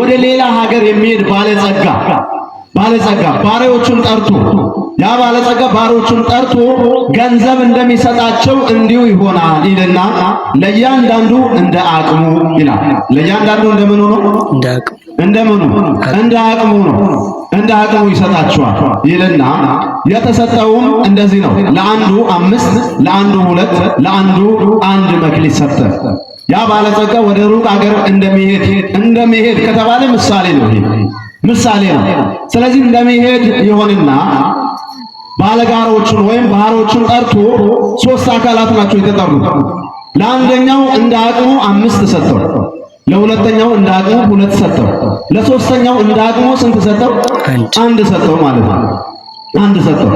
ወደ ሌላ ሀገር የሚሄድ ባለጸጋ ባሪያዎቹን ጠርቶ ያ ባለጸጋ ባሪያዎቹን ጠርቶ ገንዘብ እንደሚሰጣቸው እንዲሁ ይሆናል ይልና ለእያንዳንዱ እንደ አቅሙ ይላል። ለእያንዳንዱ እንደምኑ ነው? እንደምኑ? እንደ አቅሙ ነው። እንደ አቅሙ ይሰጣቸዋል ይልና የተሰጠውም እንደዚህ ነው። ለአንዱ 5፣ ለአንዱ 2፣ ለአንዱ 1 መክሊት ሰጠ። ያ ባለጸጋ ወደ ሩቅ አገር እንደሚሄድ ከተባለ ምሳሌ ነው። ይሄ ምሳሌ ነው። ስለዚህ እንደሚሄድ ይሆንና ባለጋሮቹን ወይም ባሮቹን ጠርቶ ሶስት አካላት ናቸው የተጠሩት። ለአንደኛው እንደ አቅሙ 5 ሰጠው። ለሁለተኛው እንደ አቅሙ 2 ሰጠው። ለሶስተኛው እንደ አቅሙ ስንት ሰጠው? 1 ሰጠው ማለት ነው። 1 ሰጠው።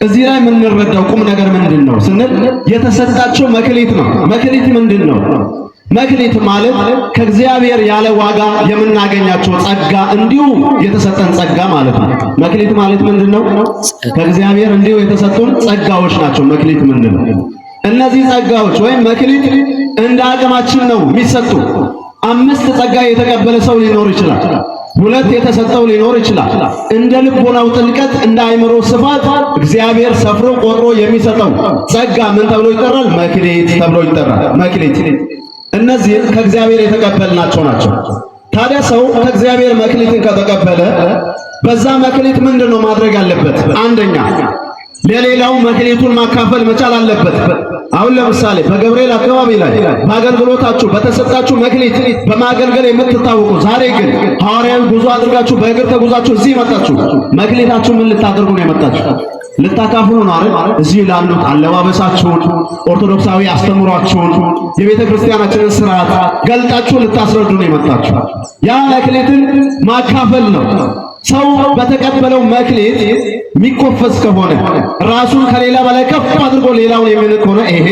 እዚህ ላይ የምንረዳው ቁም ነገር ምንድን ነው ስንል የተሰጣቸው መክሊት ነው። መክሊት ምንድን ነው? መክሊት ማለት ከእግዚአብሔር ያለ ዋጋ የምናገኛቸው ጸጋ፣ እንዲሁ የተሰጠን ጸጋ ማለት ነው። መክሊት ማለት ምንድን ነው? ከእግዚአብሔር እንዲሁ የተሰጡን ጸጋዎች ናቸው። መክሊት ምንድን ነው? እነዚህ ጸጋዎች ወይም መክሊት እንደ አቅማችን ነው የሚሰጡ። 5 ጸጋ የተቀበለ ሰው ሊኖር ይችላል። 2 የተሰጠው ሊኖር ይችላል። እንደ ልቦናው ጥልቀት እንደ አእምሮ ስፋት እግዚአብሔር ሰፍሮ ቆጥሮ የሚሰጠው ጸጋ ምን ተብሎ ይጠራል? መክሊት ተብሎ ይጠራል። መክሊት እነዚህ ከእግዚአብሔር የተቀበልናቸው ናቸው። ታዲያ ሰው ከእግዚአብሔር መክሊትን ከተቀበለ በዛ መክሊት ምንድነው ማድረግ ያለበት? አንደኛ ለሌላው መክሊቱን ማካፈል መቻል አለበት። አሁን ለምሳሌ በገብርኤል አካባቢ ላይ በአገልግሎታችሁ በተሰጣችሁ መክሊት በማገልገል የምትታወቁ፣ ዛሬ ግን ሐዋርያዊ ጉዞ አድርጋችሁ በእግር ተጉዛችሁ እዚህ መጣችሁ። መክሊታችሁ ምን ልታደርጉ ነው የመጣችሁ? ልታካፍሉ ነው አይደል? እዚህ ላሉት አለባበሳችሁን፣ ኦርቶዶክሳዊ አስተምሯችሁን፣ የቤተ ክርስቲያናችንን ስርዓት ገልጣችሁ ልታስረዱ ነው የመጣችሁ። ያ መክሊትን ማካፈል ነው። ሰው በተቀበለው መክሊት የሚኮፈስ ከሆነ ራሱን ከሌላ በላይ ከፍ አድርጎ ሌላውን የሚንቅ ከሆነ ይሄ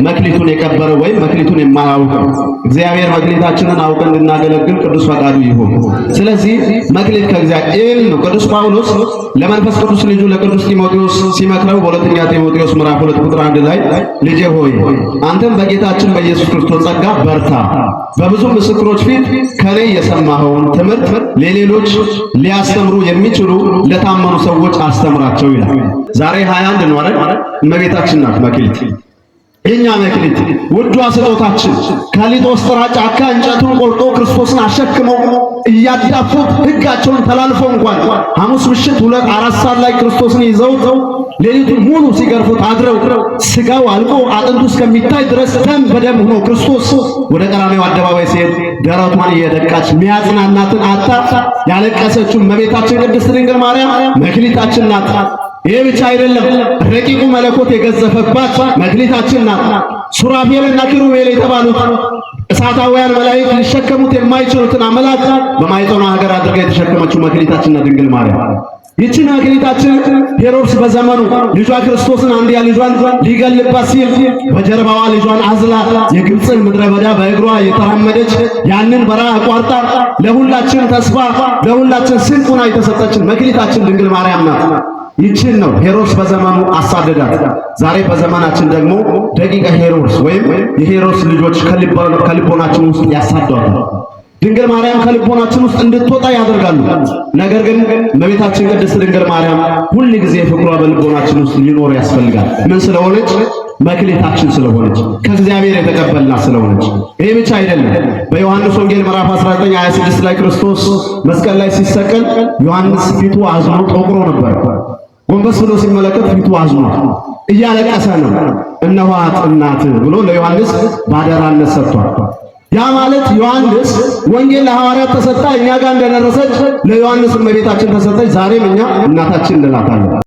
መክሊቱን የቀበረ ወይም መክሊቱን የማያውቅ ነው። እግዚአብሔር መክሊታችንን አውቀን እንድናገለግል ቅዱስ ፈቃዱ ይሁን። ስለዚህ መክሊት ከእግዚአብሔር ነው። ቅዱስ ጳውሎስ ለመንፈስ ቅዱስ ልጁ ለቅዱስ ጢሞቴዎስ ሲመክረው በሁለተኛ ጢሞቴዎስ ምዕራፍ 2 ቁጥር 1 ላይ ልጄ ሆይ አንተም በጌታችን በኢየሱስ ክርስቶስ ጸጋ በርታ፣ በብዙ ምስክሮች ፊት ከኔ የሰማኸውን ትምህርት ለሌሎች ሊያስተምሩ የሚችሉ ለታመኑ ሰዎች አስተምራቸው ይላል። ዛሬ 21 ነው አይደል? እመቤታችን ናት መክሊት፣ የኛ መክሊት፣ ውዷ ስጦታችን። ከሊቶስጥራ ጫካ እንጨቱን ቆርጦ ክርስቶስን አሸክመው እያዳፉት ሕጋቸውን ተላልፈው እንኳን ሐሙስ ምሽት 2 4 ሰዓት ላይ ክርስቶስን ይዘው ሌሊቱን ሙሉ ሲገርፉት አድረው ስጋው አልቆ አጥንቱ እስከሚታይ ድረስ ደም በደም ሆኖ ክርስቶስ ወደ ቀራንዮ አደባባይ ሲሄድ ደረቷን እየደቃች ሚያጽናናትን አጣ ያለቀሰችው እመቤታችን ቅድስት ድንግል ማርያም መክሊታችን ናት። ይሄ ብቻ አይደለም፣ ረቂቁ መለኮት የገዘፈባት መክሊታችን ናት። ሱራፌልና ኪሩቤል የተባሉት እሳታውያን መላእክት ሊሸከሙት የማይችሉትን አምላክ በማኅፀኗ ሀገር አድርጋ የተሸከመችው መክሊታችን ናት ድንግል ማርያም። ይችን መክሊታችን ሄሮድስ በዘመኑ ልጇ ክርስቶስን አንድያ ልጇን ሊገልባት ሲል በጀርባዋ ልጇን አዝላ የግብፅን ምድረ በዳ በእግሯ የተራመደች ያንን በረሃ አቋርጣ ለሁላችን ተስፋ ለሁላችን ስንቅ ሆና የተሰጠችን መክሊታችን ድንግል ማርያም ናት። ይችን ነው ሄሮድስ በዘመኑ አሳደዳት። ዛሬ በዘመናችን ደግሞ ደቂቀ ሄሮድስ ወይም የሄሮድስ ልጆች ከልቦናችን ውስጥ ያሳዷታል። ድንግል ማርያም ከልቦናችን ውስጥ እንድትወጣ ያደርጋሉ። ነገር ግን እመቤታችን ቅድስት ድንግል ማርያም ሁል ጊዜ ፍቅሯ በልቦናችን ውስጥ ሊኖር ያስፈልጋል። ምን ስለሆነች? መክሊታችን ስለሆነች፣ ከእግዚአብሔር የተቀበልናት ስለሆነች። ይሄ ብቻ አይደለም። በዮሐንስ ወንጌል ምዕራፍ 19 26 ላይ ክርስቶስ መስቀል ላይ ሲሰቀል ዮሐንስ ፊቱ አዝኖ ጠቁሮ ነበር። ጎንበስ ብሎ ሲመለከት ፊቱ አዝኖ እያለቀሰ ነው። እነኋት እናት ብሎ ለዮሐንስ ባደራነት ሰጥቷል። ያ ማለት ዮሐንስ ወንጌል ለሐዋርያት ተሰጣ፣ እኛ ጋር እንደደረሰች ለዮሐንስ እመቤታችን ተሰጠች። ዛሬም እኛ እናታችን እንላታለን።